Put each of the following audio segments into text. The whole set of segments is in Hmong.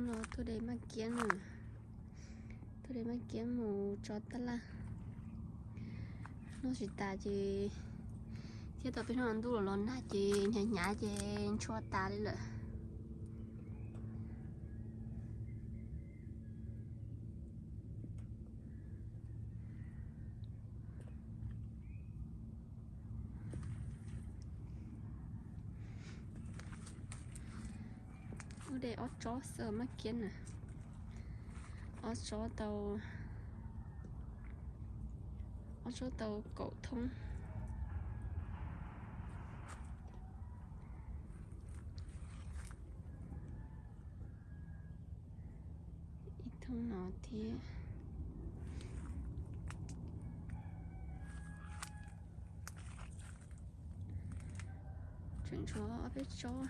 No tuaj de maj kiab na, tuaj de maj kiab mus tso tab laj. Noj tsis tas ces thiab tau peb hnub ntuj los los nag ces hnyav hnyav ces ntshua tas li lawm. Ub, de ob tsob xwb maj kiab na. Ob tsob tau, ob tsob tau kaum thoob. Ib thoob no thiab. Tseem tshuav ob peb tsob,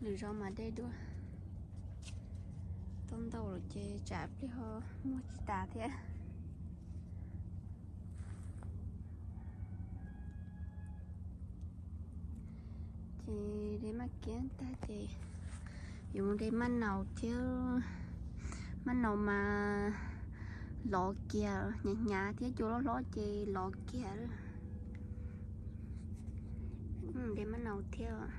lwm zaus mas de dua. Tau ntau lawm ces tsam pliag ho muag tsis tas thiab. Ces de maj kiab tag ces yuav mus de maj naus thiab. Maj naus mas lov kiag, hnyav hnyav thiab cua loj hlob ces lov kiag. De maj naus thiab.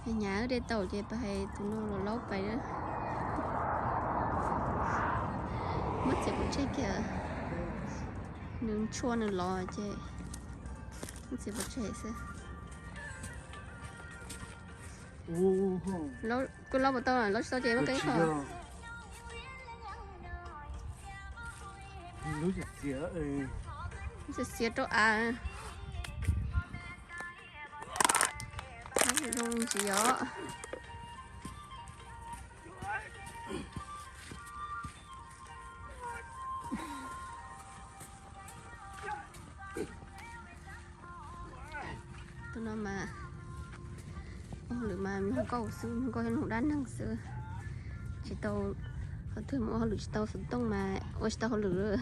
Hnyav dej tau ces pab hais tus no los laub pais na. Muab txiav pov tseg kiag, nws tshuaj nws los ces muab txiav pov tseg xwb. Kuv laub puas tau, laub tsis tau ces muab keb kho. Xiav xiav rau av. Zoo ntsis os. Tus no mas ua hauj lwm mas mloog nkauj xwb, mloog nkauj thiab mloog dab neeg xwb. Tsis tau, qhov twg mus ua hauj lwm tsis tau xov tooj mas ua tsis tau hauj lwm.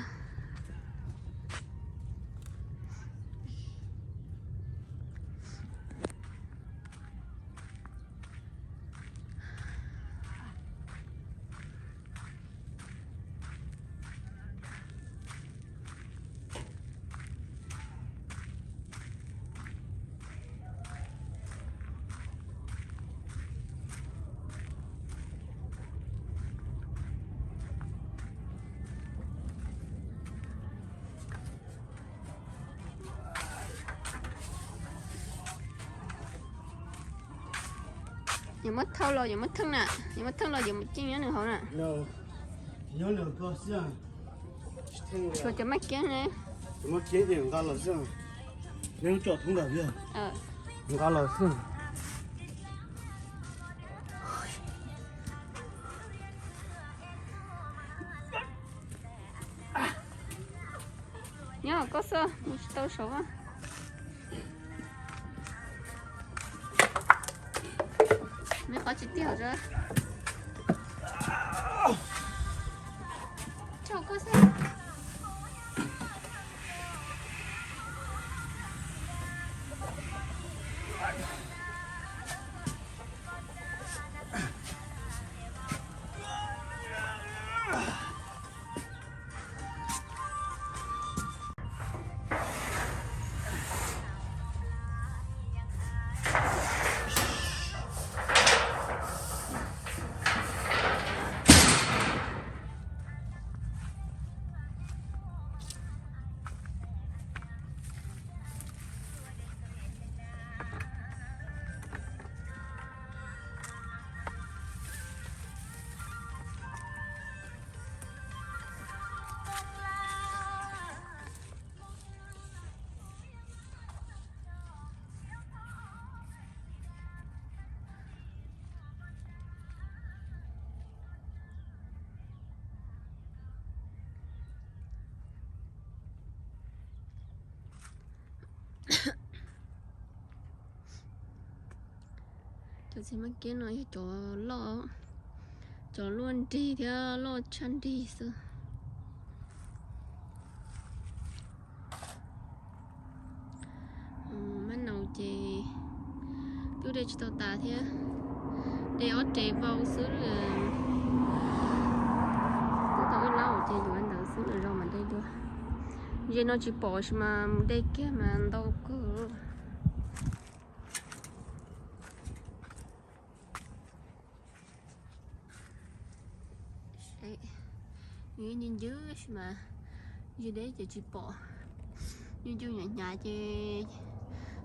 Yuav muab thauj los yuav muab theej na, yuav muab theej los yuav mus ceej nyob nws hauv na. Tshuav cov maj kiab ne. Nqa los xwb. Nyob koj xwb mus tsis tau saud. Me qhov tsis tiag os. Tso koj xwb. Cov txiv maj kiab no yog cov loj, cov luaj nrig thiab loj tshaj nrig xwb. Mab naus ces twb de tsis tau tas thiab, de ob rev vau xwb. Twb tau ib lab ces yuav ntawd xwb lawm, zoo mas de dua. Ze no tsis pom sis mas mus de kiag mas ntau kawg. Nws ncw ncwb sis mas ze deb ces tsis pom. Ncu ncu nyuam hnyav ces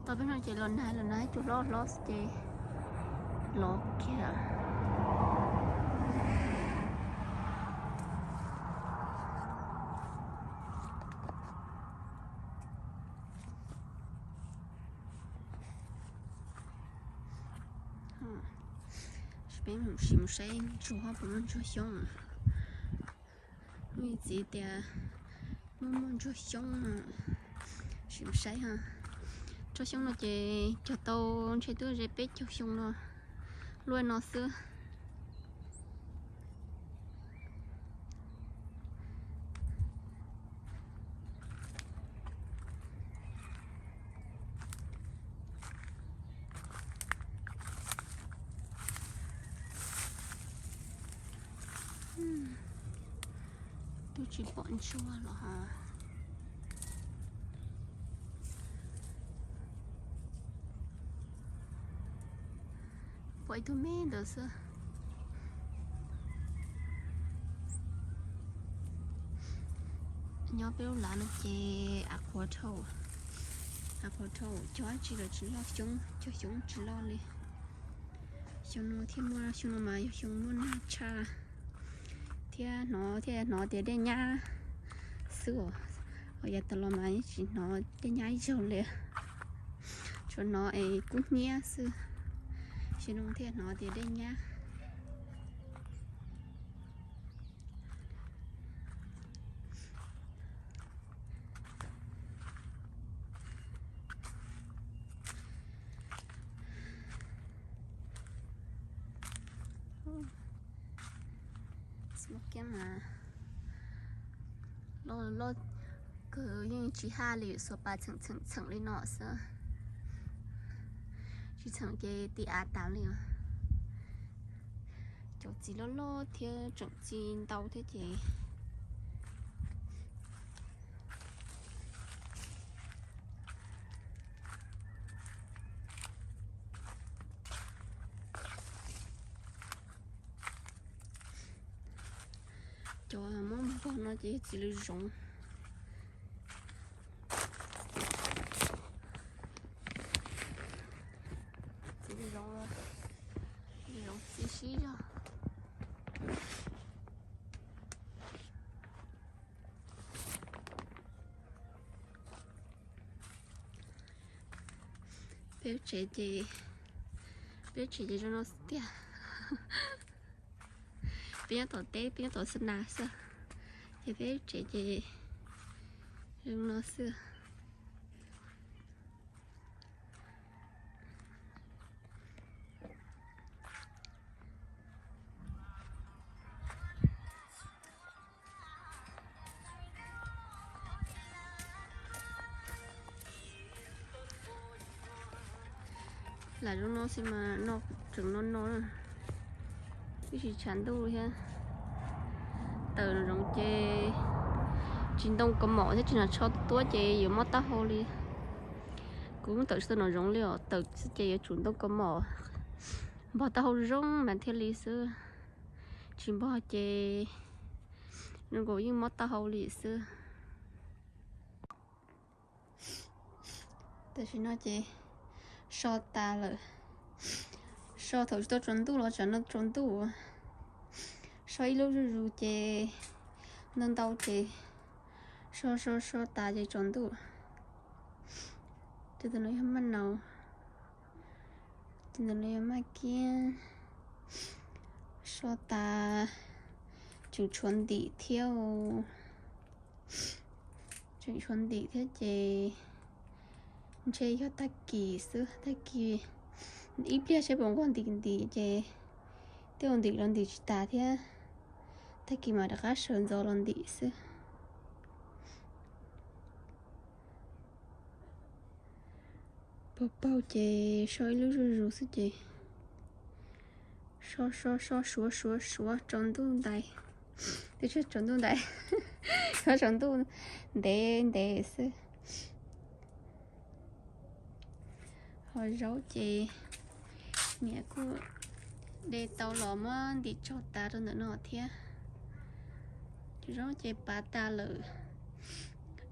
tau peb no ces los nag los nag ib tug hlob hlob xwb ces los kiag. Peb sim mus saib ntsuag puas muaj ntsuag xyoob. Muaj ib txiv tias muaj muaj ntsuag xyoob, sim mus saib ha. Tsob xyoob no ces cog tau ntshe twb ze peb caug xyoo no, luaj no xwb. Twb tsis pom ntsuag los ha. Ua ib tug me ntawd xwb. Nyob peb lub lav no ces av qhuav dhau, av qhuav dhau, cog dab tsi los tsis loj, xyoob, cog xyoob tsis loj li. Xyoo no thiaj muaj, xyoo no mas yog xyoo muaj nag tshaj thiab hnov, thiaj hnov tias dej nyab xwb os. Yav tas los mas yeej tsis hnov dej nyab ib zaug li, tsuas hnov es kub hnyiab xwb. Xyoo no thiaj hnov tias dej nyab. Tsis muaj kiab mas loj loj kawg, yeej tsis haj li, xuas pas txheem txheem txheem li no xwb. Tsis txheem ces ti av tas li os. Cov txiv loj loj thiab tseem txiv ntau thiab ces cov muab npog no ces txiv lws zoov. Txiv lws zoov, lws zoov txiv sib zog. Peb tsev ces, peb tsev ces zoo no xwb tiag. Peb nyob tom teb, peb nyob tom xa nas xwb, ces peb tsev ces zoo no xwb. Lam zoo no xwb mas no tseem no no, twb tsis tshav ntuj thiab. Tawm nram zoov ces tsis ntoo kaus mom thiab tsis hnov tsho tuab ces yuav mob taub hau li. Kuv tawm tsis tau nram zoov li os, tawm xwb ces yuav tsum ntoo kaus mom, npog taub hau zoo mas thiaj li xwb, tsis npog ces zoo nkaus yeej mob taub hau li xwb. Tam sim no ces so tas lawm. So thaum tsis tau tsaus ntuj los tsam no tsaus ntuj. So ib lub zuj zus ces ntau ntau ces so so so tas ces tsaus ntuj. Tus ntawm no yog maj naus, tus ntawm no yog maj kiab. So tas tseem tshuav ntim thiab. Tseem tshuav ntim thiab ces ntshe yog tag kis xwb, tag kis ib pliag saib puas nquag ntim ntim ces tej zaum ntim los ntim tsis tas thiab, tag kis mam rov qab sawv ntxov los ntim xwb. Paug paug ces so ib lub zuj zus xwb ces so so so suav suav suav tsaus ntuj ntais, twb tsis tsaus ntuj ntais, tsaus ntuj ntev ntev xwb. Ho zaub ces niam kuj de tau los muab ntim tsaug tas rau ntawm no thiab. Cov zaub ces pav tas lawm,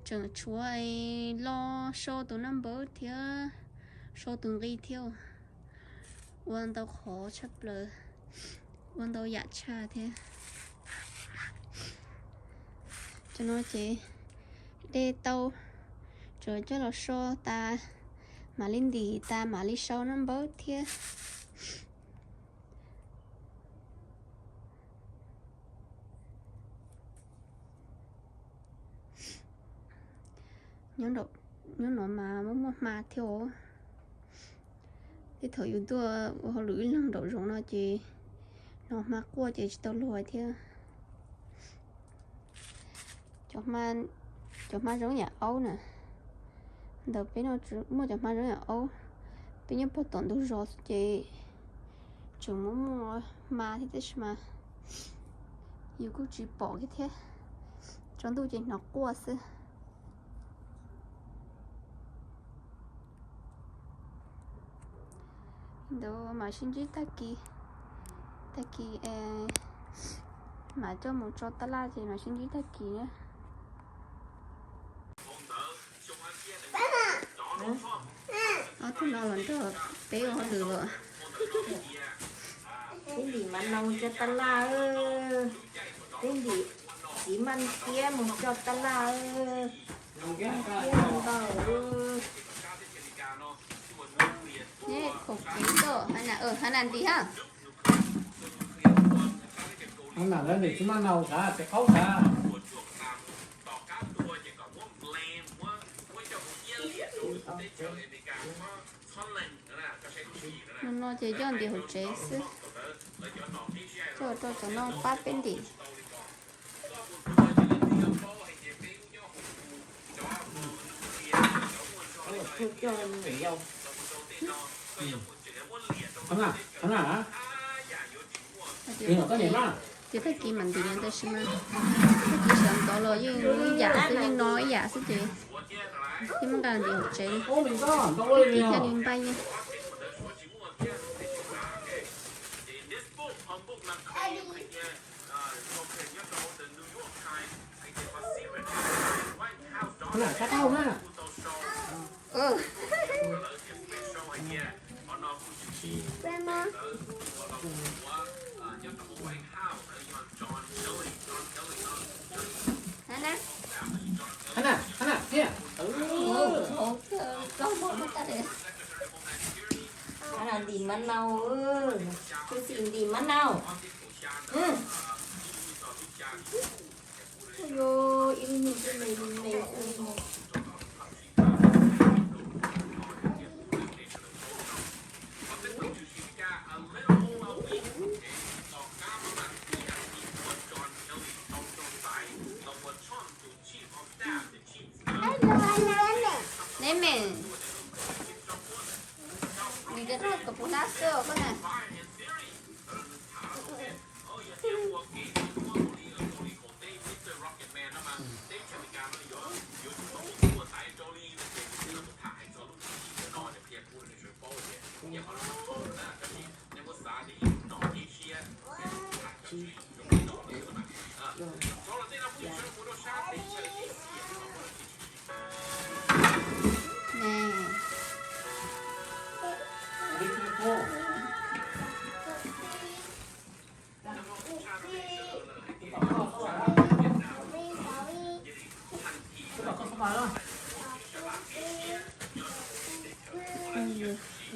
tseem tshuav lo so tus naj npawb thiab so tus nqi thiab. Ua ntau qhov tshaj plaws, ua ntau yam tshaj thiab. Cov no ces de tau, tseem coj los so tas, mam li ntim tas mam li sau naj npawb thiab. Nyob no mas muaj muaj hma thiab os. Tej thaum yus tuaj ua hauj lwm ib leeg nraum zoov no ces hnov hma quaj ces tsis tau luag thiab. Cov hma zoo yam aub na, ntawm peb no muaj cov hma zoo yam aub. Peb nyob puag tom ntug zos xwb ces tseem muaj muaj hma thiab tab sis mas yus kuj tsis pom kiag thiab, tsaus ntuj ces hnov quaj xwb. Ntawd mam sib ntsib tag kis, tag kis mam coj mus tso tab laj ces mam sib ntsib tag kis na. Ob tug no los nrog peb ua hauj lwm los. Tib ntim mav nau coj tab laj, tib ntim txiv maj tiab mus coj tab laj, tiab ntau. Neb kaum kev tuaj, Hana, Hana ntim ha. Hana lawv ntim txiv maj nau sav, txiv qaub sav. No no ces coj ntim hauv tsev xwb, coj rau cov no pab peb ntim. Ces tag kis mam ntim no tab sis mas tag kis sawv ntxov los yeej ib yam xwb, yeej no ib yam xwb ces yeej muab nqa ntim hauv tsev, tag kis thiaj li npaj yeej. Ntim mav nau, tus xim ntim mav nau. Ib lub nyuag me me me me. Neb me, nws cov rau kom puv hlab xwb os koj na.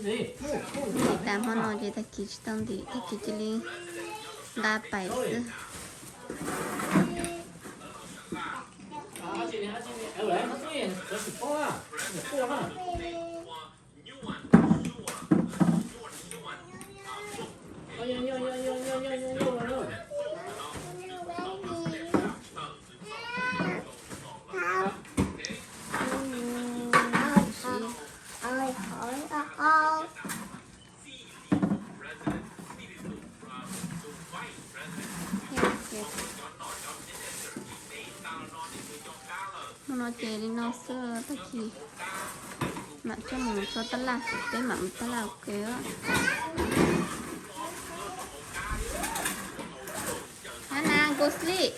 Ntim tas hmo no ces tag kis tsis tau ntim, tag kis cia li nqa pais xwb. Hmo no ces li no xwb, tag kis mam coj mus tso tab laj, peb mam mus tab laj ua ke. Hana, go sleep.